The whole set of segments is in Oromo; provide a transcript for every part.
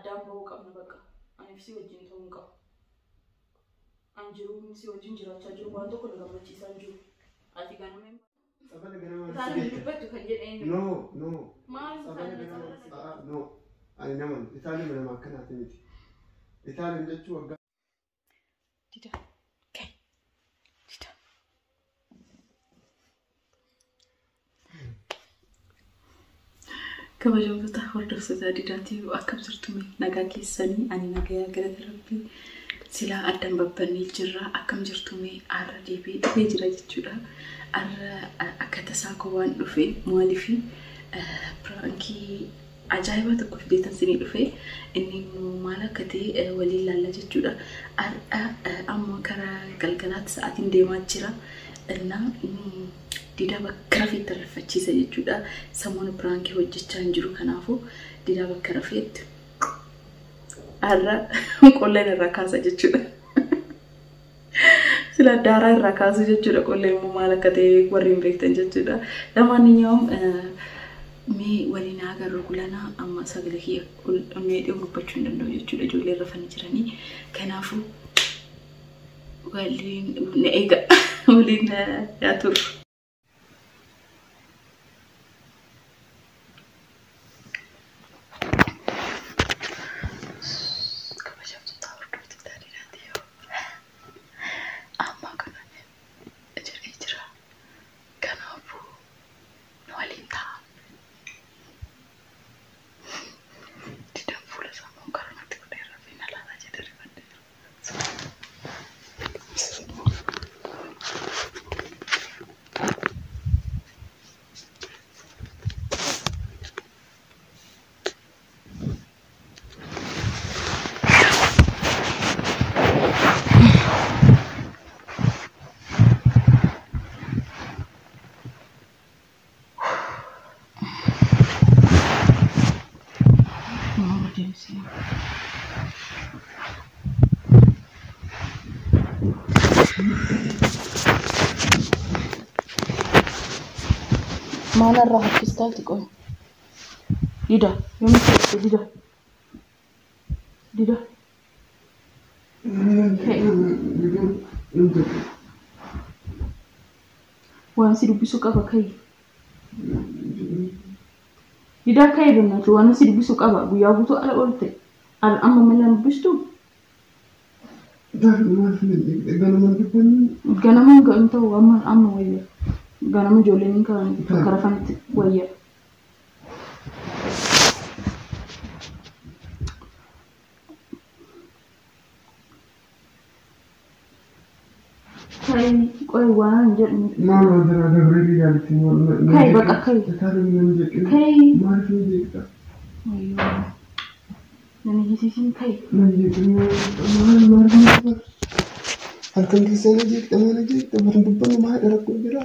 Addaan bahuu qabna bakka. Aniif si wajjin ta'uu hin qabu. An jiruun si wajjin jiraachaa jiru waan tokko na gammachiisaa hin jiru. Ati ganama hin Tsabala ganama Isaan hin dubbattu kan jedhe eenyu? No, no. Maal Tsabala isaan ganama tsabala ah, no. Ani nama Itaalii nama akkanaati miti. Itaaliin jechuun waggaa Dida. Kai. Dida. Kabajamtoota hordoftoota Didaatiif akkam jirtu nagaa keessanii ani nagayaa galata rabbii silaa addaan babbannee jirra akkam jirtu mee arra deebi'ee dhufee jira jechuudha. Arra akka tasaa koo waan dhufe maaliif piraankii ajaa'ibaa tokko fideetan sinii dhufe inni immoo maal akka ta'e waliin laalla jechuudha. Arra amma karaa galgalaatti sa'aatiin deemaa jira. Innaa Didaa bakka rafeetti raffachiisa jechuudha. Sammuun piraankii hojjechaa hin jiru kanaafuu didaa bakka rafeetti har'a qolleen irraa kaasa jechuudha. Sila daaraa irraa kaasu jechuudha. Qolleen immoo maal akka ta'e warri hin beektan jechuudha. Lamaaniyyuu mee waliin agarru gulanaa amma sagalee kiyya onnee dhiyoo dubbachuu hin danda'u jechuudha. Ijoolleen rafanii jiranii. Kanaafuu waliin na eega waliin yaa turru. Kabajamtoota hordoftoota Didaatiif amma kana jedhee jira. Kanaafuu nu waliin ta'a. Didaan fuula isaa immoo karaa natti godhee rafee na laalaa jedhee rifadheera. Mama deemsee. Maal irraa harkistaati qoy? Dida, yoomitti dhufte Dida? Dida. Waan si dubbisuu qaba ka'i. Didaa ka'i bannatu waan si dubbisuu qaba guyyaa guutuu ala oolte. Amma malee dubbistu Ganama dubbannu ganama hin ta'u amma amma wayya. Ganama ijoolleen hin ka'an bakka rafanitti wayya. Ka'i qoy waan jedhu. No, no, jira Gabriel yaalitti Ka'i bakka ka'i. Itaalii nama jeqee. Ka'i. Maaliif na jeeqxa? Wayyoo. Nani hisiisin ka'i. Na jeeqxe maal maal maal halkan keessa na jeeqxa maal na jeeqxa bara dubbannu maal rakkoon jira?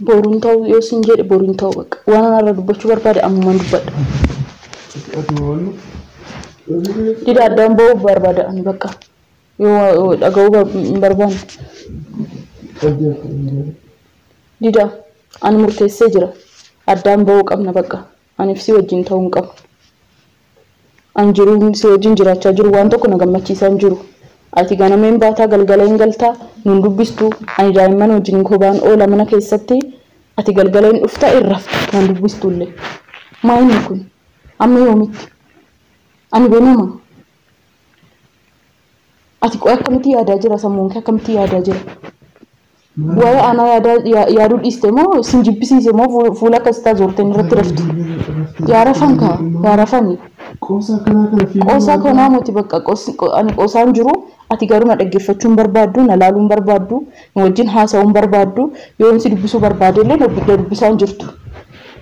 Boruun ta'u yoo sin jedhe boruun ta'u bakka waan anarra dubbachuu barbaade ammumaan dubbadha. Ati waan Dida addaan ba'uu barbaada ani bakka yoo dhaga'uu hin barbaanne. Dida ani murteessee jira addaan ba'uu qabna bakka aniif si wajjin ta'uu hin qabu. An jiruun si wajjin jiraachaa jiru waan tokko na gammachiisaa hin jiru. Ati ganama hin baataa galgala hin galtaa nun dubbistu ani daa'imman wajjin kophaan oola mana keessatti ati galgala hin dhuftaa hin rafta nan dubbistu illee. Maa inni kun amma yoomitti? Ani ganama. Ati qo'ee akkamitti yaadaa jira sammuun kee akkamitti yaadaa jira? Waa'ee anaa yaaduu dhiiste moo sin jibbisiise moo fuula akkas ta'a irratti raftu? Yaa rafan kaa yaa rafani. Qoosaa kanaa kana fiiguu Qoosaa kanaa moti bakka ani qoosaan jiru ati garuu na dhaggeeffachuu hin barbaaddu na laaluu hin barbaaddu na wajjin haasa'uu hin barbaaddu yoo si dubbisuu barbaade illee na dubbisaa hin jirtu.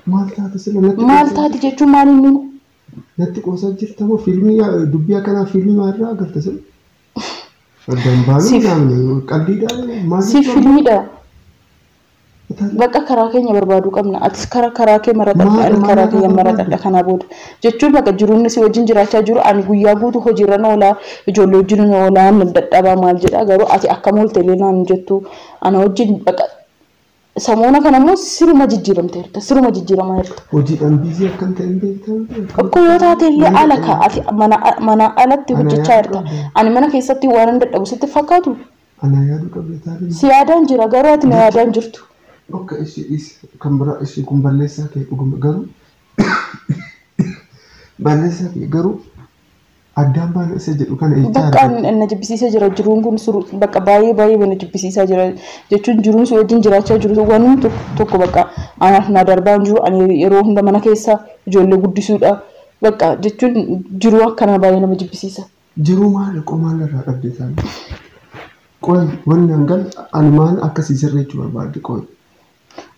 Maal taate sila natti Maal taate jechuun maal inni? Natti qoosaa jirta moo fiilmii dubbii akkanaa fiilmii maalirraa agarte sila? Addaan baanuu naamne qalliidhaa maal Si fiilmiidha. Bakka karaa keenya barbaaduu qabna. Atis karaa kee maratadha ani karaa kiyya maratadha kanaa booda. Jechuun bakka jiruun si wajjin jiraachaa jiru ani guyyaa guutuu hojiirra na oolaa ijoollee wajjin na oolaa nan dadhabaa maal jedha garuu ati akkam oolte illee naan jettu ana wajjin bakka Samoona kana immoo siruma jijjiiramteerta. Siruma jijjiiramaa jirta. Hojiidhaan biizii akkan ta'e hin beektaa? Akkoo yoo taate illee ala ka ati mana alatti Ana hojjechaa yaaduu jirta. qabda. Ani mana keessatti waan hin dadhabu sitti fakkaatu. Ana yaaduu qabda taate. Si yaadaan jira garuu ati na yaadaan jirtu. Akka ishee dhiisi kan biraa ishee kun balleessaa kee dhuguma garuu balleessaa kee garuu addaan baana isa jedhu kana ejjaa Bakka argatte. na jibbisiisaa jira jiruun kun suru bakka baay'ee baay'ee na jibbisiisaa jira jechuun jiruun si wajjin jiraachaa jiru waan tokko bakka anaaf na darbaa hin jiru ani yeroo hunda mana keessa ijoollee guddisuudha bakka jechuun jiruu akkana baay'ee nama jibbisiisa. Jiruu maal qomaal irraa dhabde taate? Qoy wanni hangal ani maal akkasii sirreechuu barbaadde qoy.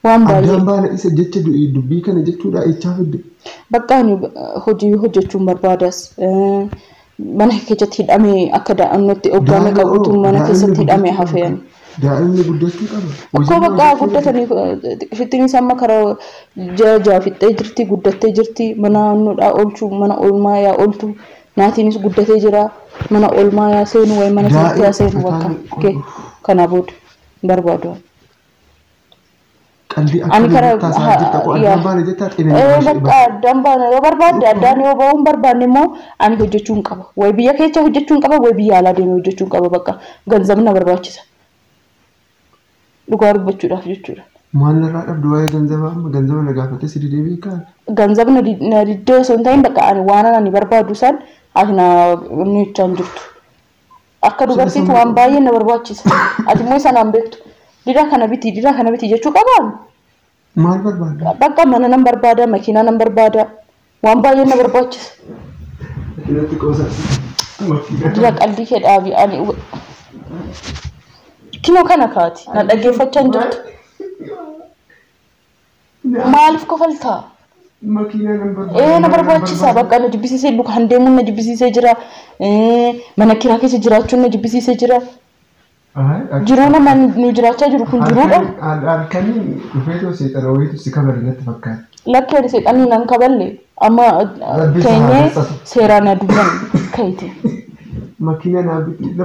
Waan baay'ee Addaan baana isa jecha dubbii kana jechuudha ejjaa fidde. bakka ani hojii hojjechuun barbaadas mana keessatti hidhamee akka daa'imnatti hoggaame qabutu mana keessatti hidhamee hafeen. Daa'imni guddachuu qaba. Akkoo bakka guddatanii xiqqishittiin amma karaa ja'a ja'a fixxee jirti guddattee jirti mana naannoodhaa oolchuu mana oolmaa yaa ooltu naatiinis guddatee jira mana oolmaa yaa seenu wayi mana sirriitti yaa seenu bakka kee kanaa booda hin barbaadu. Qalbii Ani akka karaa taasaa jirta qo addaan baana jettaa xinee. Bakka addaan baana yoo barbaadde addaan yoo ba'uu hin barbaanne immoo ani hojjechuu hin qaba. Wayi biyya keessa hojjechuu hin qaba wayi biyya alaa deemee hojjechuu hin qaba bakka ganzabni na barbaachisa. Dhugaa dubbachuudhaaf jechuudha. Maal narraa dhabdu waa'ee ganzabaa amma ganzaba na gaafatee si didee beekaa? Ganzabni na diddee osoo hin ta'in bakka ani waan ani barbaadu san ati na inni jechaa hin jirtu. Akka dubartiitti waan baay'ee na barbaachisa. Ati immoo isa naan beektu. Didhaa kana biti didhaa kana biti jechuu qabaa? Maal barbaadda? Bakka mana nan barbaada makiinaa nan barbaada waan baay'ee na barbaachisa. Makiinatti qoosaa. Dira qalbii kee dhaabi ani kinoo kana kaati na dhaggeeffachaa hin jirtu. Maaliif kofaltaa? Makiinaa nan barbaada. Ee na barbaachisa bakka na jibbisiisee lukaan deemuun na jibbisiisee jira. Mana kiraa keessa jiraachuun na jibbisiisee jira. Jiruu nama nu jiraachaa jiru kun jiruudha. Halkaniin dhufeetoo seexana wayiitu si kabale natti fakkaata. Lakki ani seexanni nan kaballe amma Rabbi isa haa teenyee bal'atu. seeraan aduuban ka'ite. Makiinaa naa biti.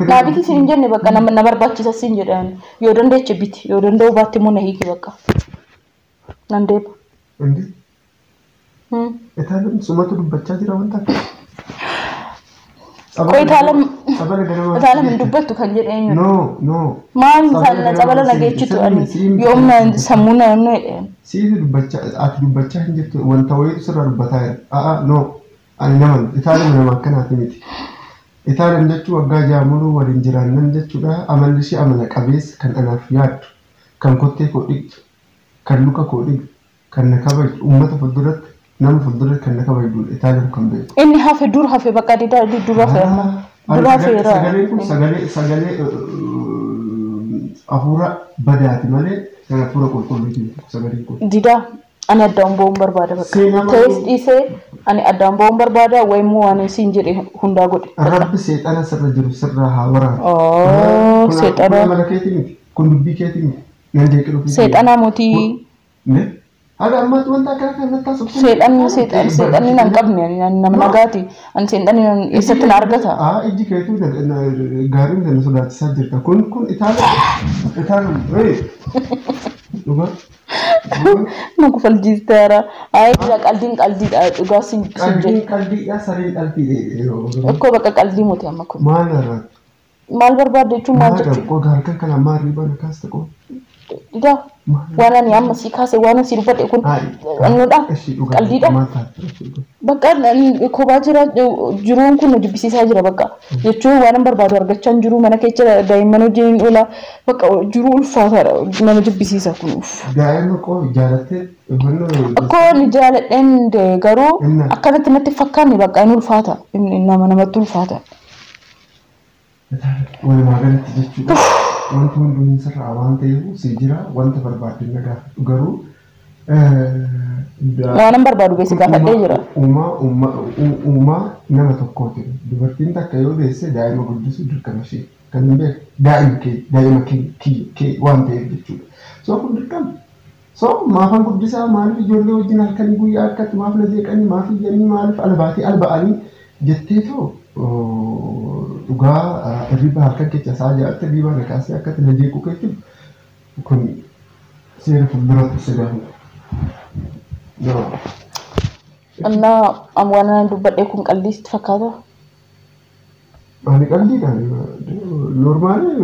Naa biti siin hin jenne bakka na barbaachisa siin jedhan yoo dandeeche biti yoo danda'u baatte immoo na hiiki bakka. Nan deema. Indi itaaleen sumatu dubbachaa jira wanta akka. Qoy itaaleen Tsabala ganama. itaaleen hin dubbattu kan jedhe eenyudha? No no. Maal Tsabala tsabala ganama na geechitu ani siin yoom na sammuu na namni jedheen. Siitu dubbachaa ati dubbachaa hin jirtu wanta wayiitu sirraa dubbataa jira. A'a no ani naman itaaleen nama akkanaati miti. Itaaleen jechuun waggaa jaamuluu waliin jiraannan jechuudha. Amalli ishee amala qabeessa kan anaaf yaaddu, kan kottee koo dhiqxu, kan luka koo dhiqxu, kan na kabaju, uummata fuulduratti nama fuulduratti kan na kabajudha Itaaleen kan beeku. Inni hafe dur hafe bakka didaa dur hafe amma. Dur hafeera. Sagaleen kun sagalee hafuura badaati malee kan hafuura qulqulluuti miti sagaleen kun. Didaa ani addaan ba'uun barbaada bakka. Seenaa Ta'es malee- dhiisee ani addaan ba'uun barbaada wayimmoo waan siin jedhe hundaa godhe. Rabbi seexana sirra jiru sirra haa waraanu. Oo Kun seexana amala keetii miti. Kun dubbii keetii miti. Nan jeeqee dhufuu. seexanaa mootii Ne? Haga ammaatti wanta akkana kana natti haasoftu. seexanni seexanni nan qabne ani nama nagaati ani seexanni nan eessatti na argata. Aa ijji keetuu gaariin na sodaachisaa jirta. Kun itaala itaala ee dhugaa. Na kufalchiisteera. Ayi didaa qaldiin qaldiidha dhugaa siin siin Qalbiin jedhe. qalbiidha sareen qalbii. Akkoo bakka qaldii mootii amma kun. Maal irraa? Maal barbaadde jechuun maal Maal jechuudha? qoo halkan kana maal riibaa na kaasta qoo? Didaa waan ani amma sii kaase waan ani sii dubbadhe kun annuudha qaldiidha. Maal taate? Ishii dhugaa. Bakka ani kophaa jira jiruun kun na jibbisiisaa jira bakka jechuun waan an barbaadu argachaa hin jiru mana keessa daa'imman wajjin oola bakka jiruu ulfaataadha nama jibbisiisa kun uff. Daa'ima qoo jaalattee hubannoo Akkoo ani jaaladheen garuu Inna. akkanatti natti fakkaanne bakka inni ulfaata inni nama namatti ulfaata. Walumaa galatti jechuudha. Wanti hunduu hin sirraa waan ta'eef si jira wanta barbaadde na gaafadhu garuu Waan an barbaadu beesi gaafadhee jira. Uumaa nama tokkooti. Dubartiin takka yoo deesse daa'ima guddisuu dirqama ishee kan hin beeku daa'ima kee daa'ima kee kee waan ta'eef jechuudha. So kun dirqama. So maafan guddisaa maaliif ijoollee wajjin halkanii guyyaa akkatti maaf na jeeqanii maaf iyyanii maaliif albaatii alba'anii jetteetoo dhugaa hirriba halkan keessa isaa jiraatti hirriba na kaasee akkatti na jeequu keetti kun Seera fuulduratti si gaafata. No. Innaa waan ani dubbadhe kun qalbii sitti fakkaata? Ani qalbiidha. Normaalii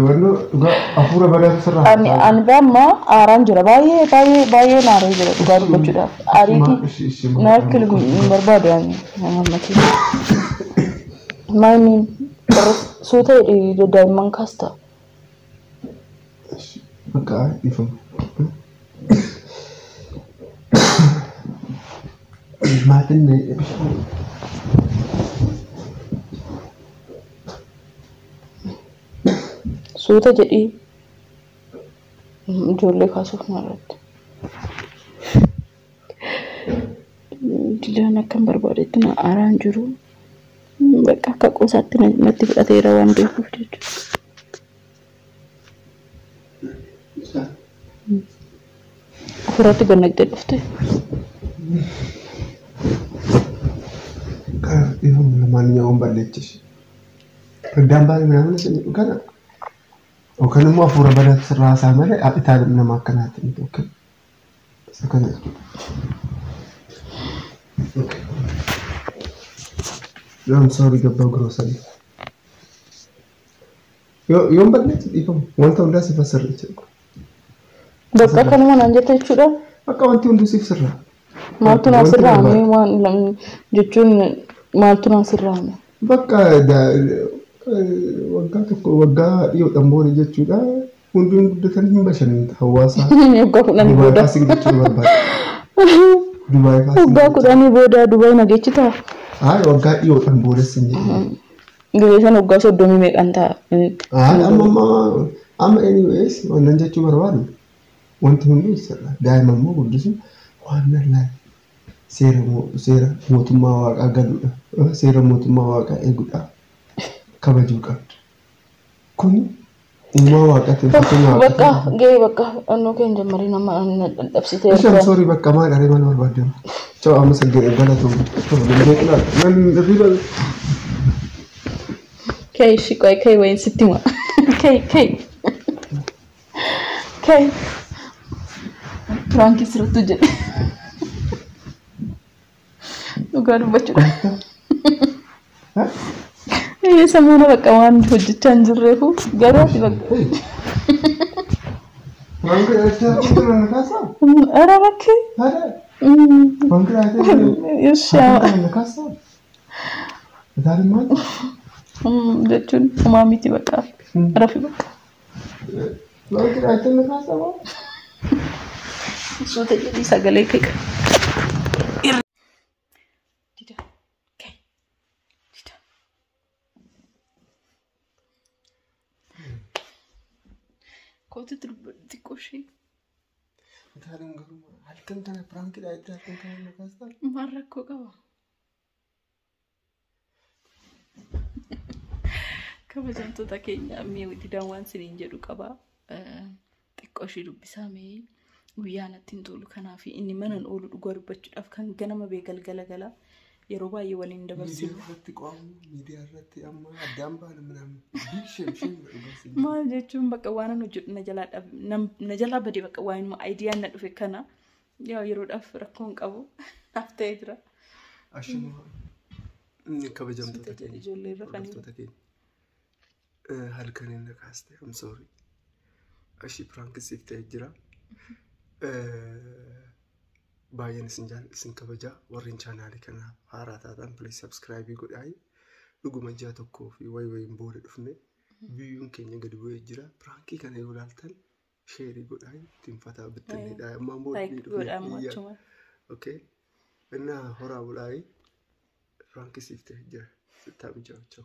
wannoo dhugaa hafuura badaatu sirraa. Ani amma aaraan jira, baay'ee baay'ee baay'ee aaree jira dhugaa dubbachuudhaaf. Ariitii na akka hin barbaadu ani hammati. Maayini suuta jedhee daa'imman kaasta. Bakka dhiifama. Maatiin bishaan. Suuta jedhii ijoollee kaasuuf narratti. Dilaan akkan barbaadetti na aaraan jiru. Bakka akka qoosaatti natti fudhateera waan beekuuf jechuudha. Ofirratti gad naqxee dhufte. Dhiifama ለማንኛውም balleechishi. Riddaan baay'ee ምናምን isin jedhu kana yookaan immoo hafuura badaatu sirraa haasaa malee itaalin nama akkanaatti miti. Okay. Isa kana jechuudha. Okay. I'm sorry gabbaa giroosan. Yoon balleechi dhiifama wanta hundaa siif sirra jechuudha. Bakka kanuma naan jette jechuudha. Bakka wanti hunduu siif sirra. Maaltu naa sirraame waan jechuun maaltu naa sirraame? Bakka waggaa tokko waggaa dhiyoodhaan booda jechuudha. Hunduun guddatan hin bashannanta hawaasa. Waggaa 10 booda. Dubaay faasin jechuu barbaada. Dubaay faasin. Waggaa 10 booda Dubaay na geessitaa? Haa, waggaa dhiyoodhaan booda sin jedhe. Gibee sana waggaa 30 meeqan ta'a? Haa, amma anyways wannan jechuu barbaadu wanti hunduu sirra. Daa'ima immoo guddisuun waan lallaal seera mootummaa waaqaa galuudha. Seera mootummaa waaqaa eeguudha. Kabajuu qabda. Kuni uumaa waaqaatiin fakkeenya waaqaatiin. Bakka gahee bakka onnoo keenya jammarii nama dadhabsitee. Isheen soorii bakka maal aree maal barbaaddeemu? Cawaa amma saggeen galatoom. Nan riba. Kai shi qoy kai wayin sitti hima. Kai kai. Kai. Piraankii sirriitti jedhe. Dhugaa dubbachuudha. Samuuna bakka waan hojjechaa hin jirreefu garuu ati bakka. ኧረ እባክህ እሺ jechuun homaa miti bakka rafi bakka. Suuta jedhii sagalee kee qabi. Kootu xiqqoo ishee. Halkan kana piraankiidha jettee halkan kana na kaastaa? Maal rakkoo qaba? Kabajamtoota keenya mee Didaan waan isiniin jedhu qaba. Xiqqoo ishee dubbisaa mee guyyaa natti hin tolu kanaaf inni manan oolu dhugaa dubbachuudhaaf kan ganama bee galgala gala yeroo baay'ee waliin dabarsinu. Miidiyaa irratti qo'amu, miidiyaa irratti amma addaan baana ምናምን big shame shame dhugaa. Maal jechuun bakka waan an hojjedhu na jalaa na jalaa badee bakka waanuma aayidiyaan na dhufe kana yaa yeroodhaaf rakkoo hin qabu naaf ta'ee jira. Ashuma kabajamtoota keenya ijoollee irra fanii. Hordoftoota keenya halkaniin na kaaste, I'm sorry. Ashi piraank siif ta'ee jira. Baay'een isin jaalladha isin kabajaa warreen chaanaalii kanaaf haaraa taatan please subscribe godhaa. Dhuguma ji'a tokkoo fi wayi wayiin booda dhufne biyyuun keenya gadi bu'ee jira. Piraankii kana yoo ilaaltan sheerii godhaa ittiin fataa bittinneedha. Ammaan booda ni dhufne. Okay. Innaa horaa bulaa piraankii siif ta'ee jira. Sittaa mijaa'u.